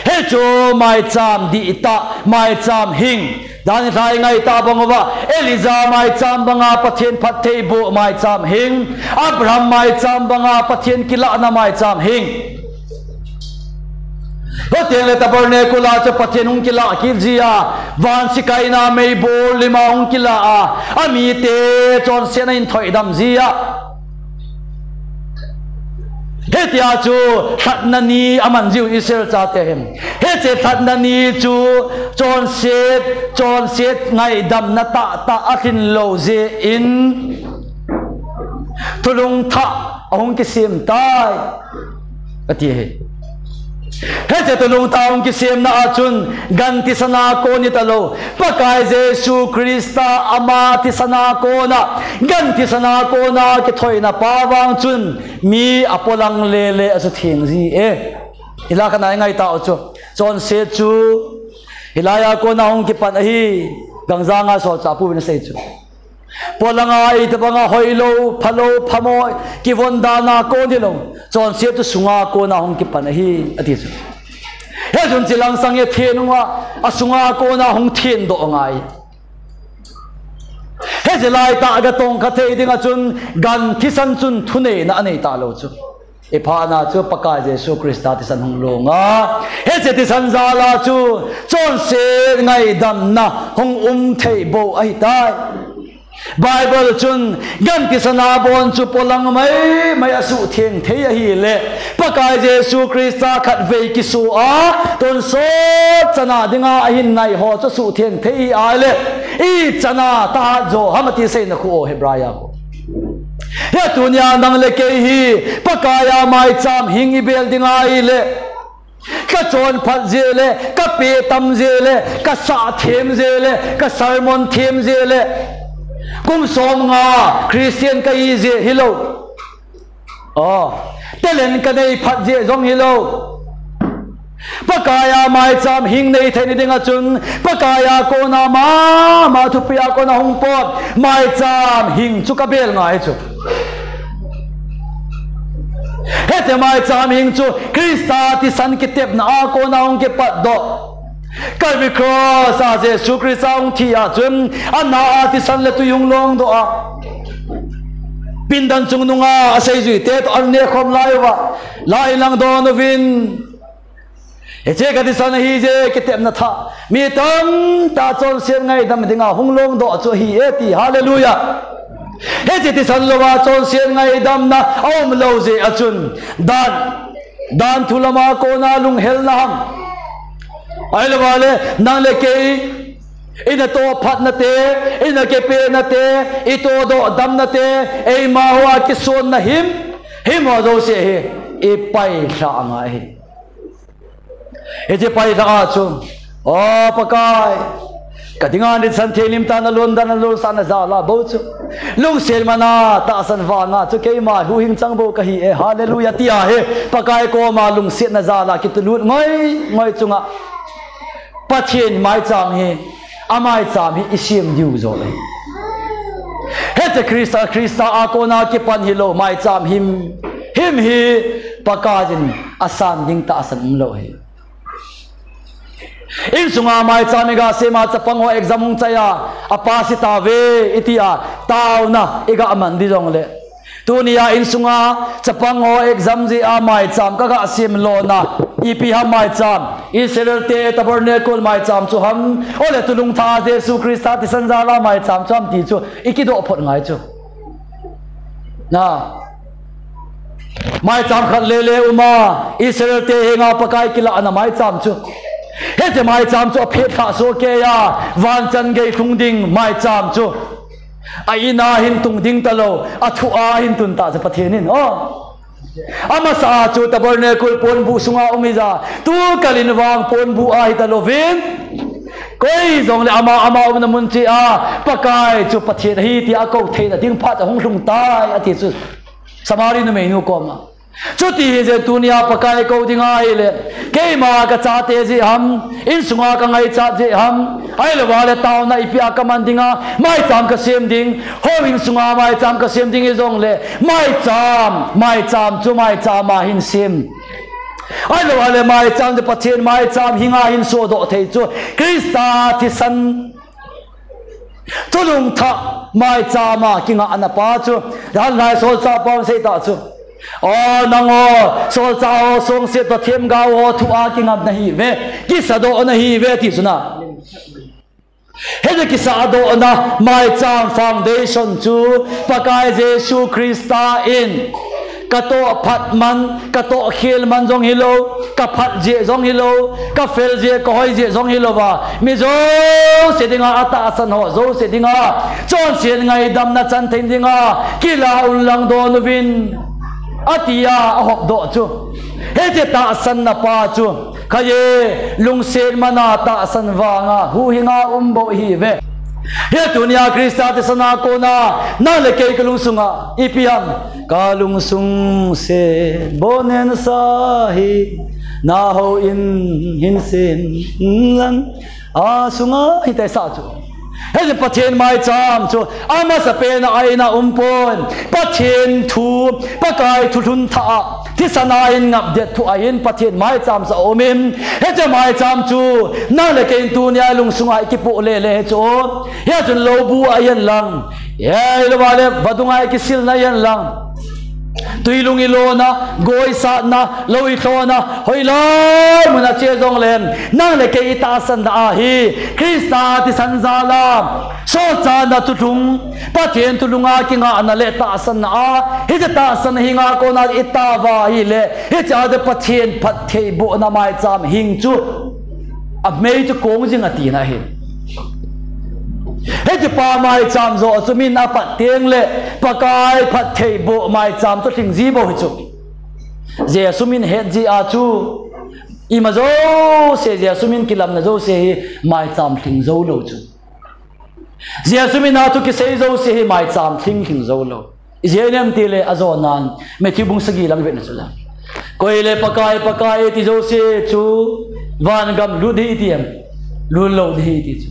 Hichu maicham dihtah, maicham hing. Dan i lhai ngaitah bang uva, Elijah maicham banga Pathen phattheiboh maicham hing. Abraham maicham banga Pathen kilahna maicham hing. Huteng le tabernacle a chu Pathen hung kilah kit jia, van Shekinah meibol lima hung kilah a, amite chonsetna in thoidam jia. Hitia chu lhatna ni aman jiu Israel chate hin. Hiche lhatna ni chu chonset, chonset ngaidamna tahtah alhin lou jeh in thulung thah ahung kisem tai, ati hi. Hiche thulung thah ahung kisemna a chun gan thisan a kon hitalou, Pakai Jesu Christa ama thisan a kona, gan thisan a kona kithoina pa vang chun mi apolang lele asutheng ji e. Hilai khat na i ngaitah u chu, chonset chu hilai a kona hung kipan ahi, Gangjang a solchah pu vin asei chu. Polanga itobanga hoilou, phalou, phamo, kivon dan a kon hilou, chonset chu sunga kona hung kipan ahi, ati chu. Hichun chilang sang e then uva, asunga kona hung thendoh angai. Hiche laitah ga tongkha thei dinga chun gan thisan chun thuneina anei talou chu. Iphana chu Pakai Jesu Christa thisan hung long a, hiche thisan jal a chu chonset ngaidamna hung um thei bou ahitai. Bible chun gan thisan a bon chu polang maimai asuhtheng thei ahile, Pakai Jesu Christa khatvei kiso a tonsot chana dinga ahin nai ho chu asuhtheng thei ahile, ichana tahat jo ham ati seina khu o Hebrai a khu. Hia tunia nang le kei hi Pakai a maicham hing ibel ding ahile, ka chonphat jeh le, ka peh tam jeh le, ka sah them jeh le, ka sermon them jeh le, kum somnga Christian kahi jeh hilou, talent kanei phat jeh jong hilou, Pakai a maicham hing nei theina dinga chun Pakai a kona mama thupia kona hung pot maicham hing chu kabel ngai chu. Hiche maicham hing chu Christa thisan kitepna a kona hung kipatdoh, Calvary Cross a Jesu Christa hung thi a chun ana a thisan le tui hung longdoh a, pindan chungnunga aseijuite toh aneh khom lai uva, la inlangdon uvin, hiche kathisan ahije kitepna thah mi tamtah chonset ngaidam dinga hung longdoh chu ahi e ti. Hallelujah. Hiche thisan louva chonset ngaidamna aumlou jeh a chun dan, dan thu lama kona lunghelna ham, ahilouva le nang le kei ina tohphatna te, ina kipehnate, itohdoh damnate, eimaho a kisonna him, himho jouse hi ipailhah angai hi. Hiche pailhah a chu, O Pakai, kadinga nathisan thenglim tah, nalungdonna, nalolsahna jal a bou chu, lungset mana tahsan vanga chu keima huhhing chang bou kahi e, Hallelujah, tia hi Pakai koma lungsetna jal a kitulut ngoi ngoi chunga Pathen maicham hi, amaicham hi isem diu jol ahi. Hiche Christa, Christa a kona kipan hilou maicham himhim hi Pakaiyin asan ding tahsan umlou ahi. Insunga maicham iga sem a chapang ho exam hung chai a, apass itauve itia taona iga man ding jongle, tunia insunga chapang ho exam jeh a maicham kaga sem lona, ipi ham maicham, Israel te tabernacle maicham chu ham, ole thulung thah Jesu Christa thisan jal a maicham chu ham ti chu ikidoh phot ngai chu. Maicham khat lele uma, Israel te henga Pakai kilahna maicham chu. Hiche maicham chu aphet lhah soh kei a, vanchan gei lhung ding maicham chu a in a hin tung ding talou, a thu a hin tun ta chu Pathen in, o. Amasa a chu tabernacle ponbuh sunga um hija, tukal in vang ponbuh a hi talouvin, koi jongle ama, ama umna mun cheh a Pakai chu Pathen ahi tia akou theina ding phat ahung lhung tai, ati chu Samari numeinu koma. Chuti hijeh in tunia Pakai kou ding ahile, keima kachate jeh ham, insunga kangaichat jeh ham, ahilouva le taona ipi a kaman dinga maicham kasem ding, houin sunga maicham kasem ding hijongle, maicham, maicham chu maicham a hin sem. Ahilouva le maicham chu Pathen maicham hinga hin sohdoh thei chu Christa thisan thulhung thah maicham a kingahna pa chu, dalhai solchah pau sei ta chu, o, nangho solchah ho, songset toh themgao ho thu a kingam nahiuve, kisadoh nahiuve ti chu na. Hiche kisadohna maicham foundation chu Pakai Jesu Christa in katoh phat man, katoh khel man jong hilou, kaphat jeh jong hilou, kafel jeh, kahoi jeh jong hilouva, mi jouse dinga, atahsan ho jouse dinga, chonset ngaidamna chan thei dinga kilah un langdon uvin, atia ahopdoh chu. Hiche tahsanna pa chu, khaye, lungset mana tahsan vanga huhhinga um bou ihiuve. Hia tunia Christa thisan a kona nang le kei kalungsunga ipi ham, kalungsung set bohnensa hi, nahouin hinsem lang asunga hitaisa chu. Hiche Pathen maicham chu amasapen a a in a umpon, Pathen thu, Pakai thu lhung thah a, thisan a hin ngapdet thu a hin Pathen maicham sa umin, hiche maicham chu nang le kei in tunia lungsunga ikipoh lele hi chu, hia chun loubu ahi hen lang, ahilouva le vadunga ikisilna ahi hen lang, twilung ilona, goi satna, lou ilhona, hoilai muna che jongle, nang le kei itahsanna ahi, Christa thisan jal a sohchatna thulhung, Pathen thulhunga kingahna le tahsanna a, hiche tahsan hinga kona itao va ahile, hichea chu Pathen phattheibohna maicham hing chu amei chu kong jing atina ahi. Hichepa maicham joh chu min apat tengle Pakai phattheiboh maicham chu lhing ji bou hi chu. Jesu min het jeh a chu ima jouse, Jesu min kilamna jouse hi maicham lhing joulou chu. Jesu mina thu kisei jouse hi maicham lhing lhing joulou. Ijeh inem itile ajonan Matthew bung sagi lang vetna chule, koile Pakai, Pakai eiti jouse chu vangam lut ding iti em? Lut lou ding iti chu.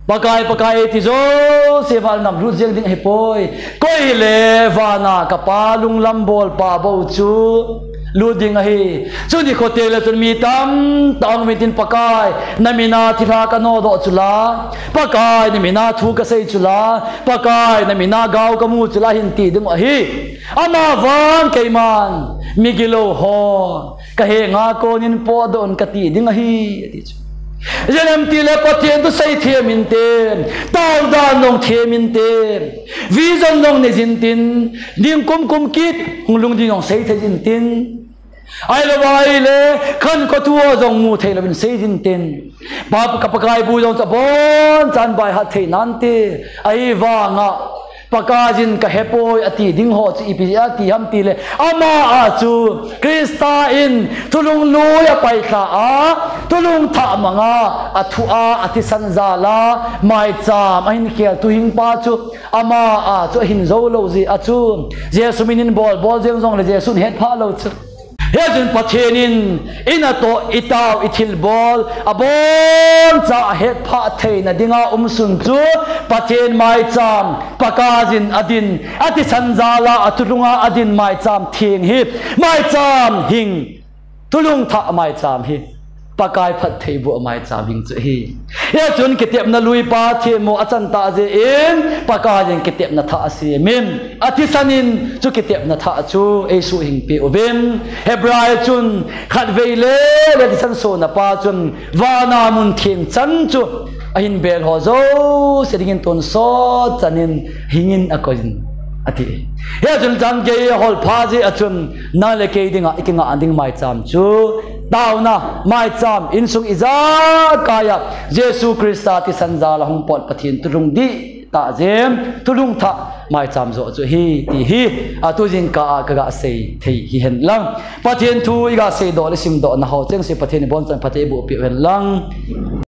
Pakai, Pakai eiti jouse vangam lut jeng ding ahipoi, koile vana ka Pa lunglam bolpa bou chu lut ding ahi. Chu nikho tengle chun mi tamtah ahung umin tin, Pakai, namina thilha kanodoh chula, Pakai, namina thu kasei chula, Pakai, namina gao kamu chula ahin ti dingu ahi. Amavang keiman migilou ho kahenga konin potdoh un kati ding ahi, ati chu. Ijeh inem itile Pathen thu seithem inte, taodan jong them inte, vision jong neijin tin, ningkum kum kit hung lhung ding jong seithei jin tin, ahilouva ahile khankho thu ho jong muthei louvin seijin tin, Pa, ka Pakai bu jong chu abonchan baihat thei nante, ahivanga Pakaiyin kahepoi ati ding ho chu ipi jeh a ti ham itile, ama a chu Christa in thulhung lui apailha a, thulhung thah manga, athu a, athisan jal a maicham ahin khel thuhing pa chu ama a chu ahin joulou jeh a chu Jesu minin bol bol jeng jongle Jesun hetphah lou chu. Hichun Pathen in inatoh, itao, ithilbol aboncha ahetphah theina dinga umsun chu Pathen maicham, Pakaiyin adin, athisan jal a, athulhunga adin maicham theng hi, maicham hing, thulhung thah maicham hi, Pakai phattheiboh maicham hing chu ahi. Hichun kitepna lui pa themmo achan tah jeh in Pakaiyin kitepna thah asemin, athisan in chu kitepna thah chu eisuhhingpeh uvin. Hebrai chun khatvei le le thisan sona pa chun vana mun theng chan chu ahin bel ho jouse dingin tonsot chanin hingin akoiyin ati. Hichun chan gei holpha jeh a chun nang le kei dinga ikingah ding maicham chu Taona, maicham, insung ijakai a Jesu Christa thisan jal a hung pot Pathen thulhung dihtah jem, thulhung thah, maicham joh chu ahi ti hi, a, tujingkah a kaga sei thei hihen lang. Pathen thu iga seidoh le simdoh na ho chengse Pathen in ibonchauvin phatthei eiboh peh uhen lang.